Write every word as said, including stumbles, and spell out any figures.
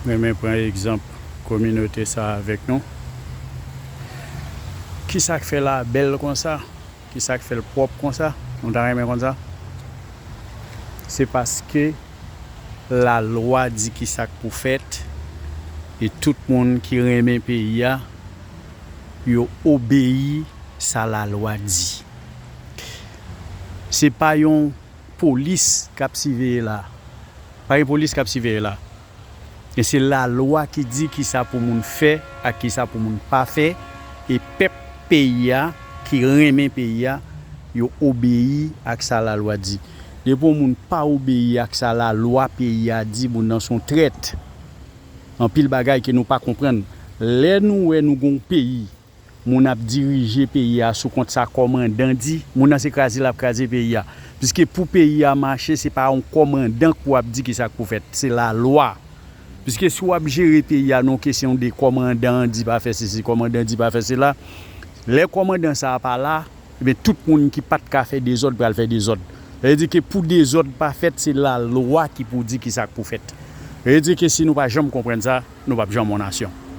Renmen pran egzanp kominote sa avèk nou. Kisa k fè la bèl konsa? Kisa k fè l pwòp konsa? Nou ta renmen konn sa. Se paske lalwa di kisa k pou fèt, e tout moun ki renmen peyi a, yo obeyi sa lalwa di. Se pa yon polis k ap siveye la. Pa gen polis k ap siveye la. E se lalwa ki di kisa pou moun fè ak kisa pou moun pa fè. E pèp peyi a, ki renmen peyi a, yo obeyi ak sa lalwa di. Depi yon moun pa obeyi ak sa lalwa peyi a di, moun nan se yon trèt. Anpil bagay ke nou pa konprann. Lè nou wè nou gen yon peyi, moun ap dirije peyi a sou kont sa kòmandan di, moun nan se kraze l ap kraze peyi a. Piske pou peyi a mache, se pa yon kòmandan k pou ap di kisa k pou fèt, se lalwa. Piske si w ap jere peyi a nan yon kesyon de kòmandan an di pa fè sesi, kòmandan di pa fè sela, lè kòmandan sa a pa la, ebyen tout moun ki pa t ka fè dezòd pral fè dezòd. Sa vle di ke pou dezòd pa fèt, se lalwa ki pou di kisa k pou fèt. Sa vle di ke si nou pa janm konprann sa, nou p ap janm yon nasyon.